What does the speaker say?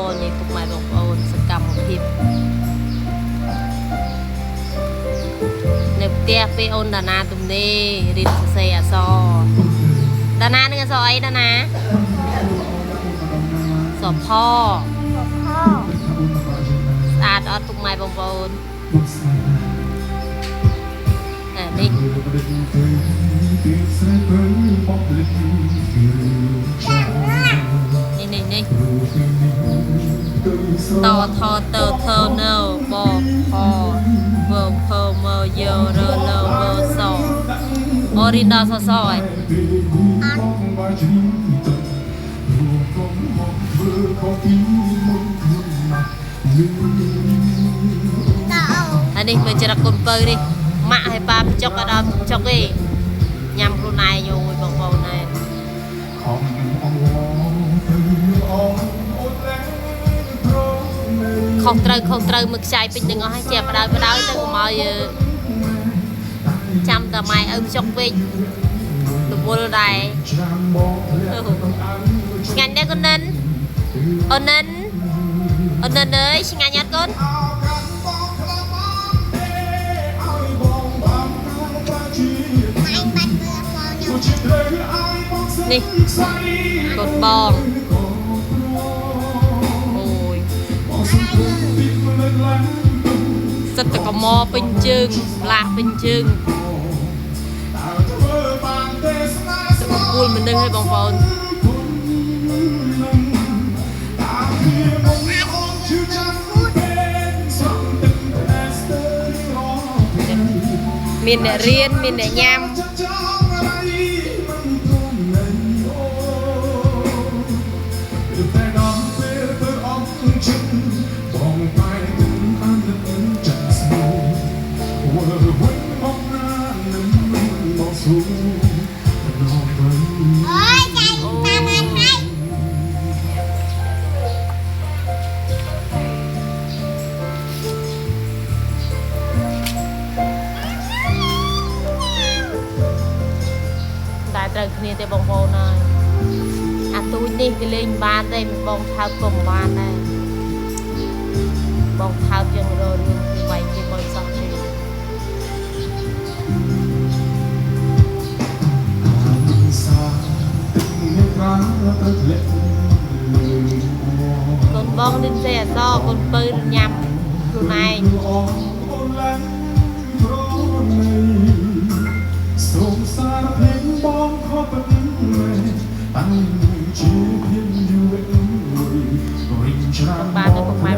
អូនយាយពុកម៉ែបងប្អូនសកម្មភាពនៅផ្ទះពេលអូនដាណាទំនេររៀនសរសេរអក្សរដាណានឹងអក្សរអីដាណាសផស្អាតអត់ពុកម៉ែបងប្អូនអានេះនេះនេះនេះតថតថនបផវភមយរលវសអូរៀនដល់សសហើយ អានេះមើលចរិតកូនពៅនេះម៉ាក់ឲ្យប៉ាចុកអត់ដល់ចុកទេញ៉ាំខ្លួនឯងអូយបងប្អូនណែខុសត្រូវខុសត្រូវមើលខ្ចីពេញទាំងអស់ហើយជាបដ ாய் បដ ாய் ទៅកុំឲ្យចាំតែម៉ែឪចុកវិញរវល់ដែរឆ្ងាញ់ដែរកូននិនអូននិនអូននិនអើយឆ្ងាញ់អត់កូននេះកូនបងអូយសិតតកមពេញជើងឡាក់ពេញជើងពូលមនុស្សឲ្យបងប្អូនមានអ្នករៀនមានអ្នកញ៉ាំតែត្រូវគ្នាទេបងប្អូនហើយអាទូចនេះគេលេងបានទេបងថើបក៏មិនបានដែរបងថើបយើងរករឿងគេវាយគេបើសោះទេកូនបងលិនសេអសកូនពៅញ៉ាំខ្លួនឯងបានទៅពុកម៉ែ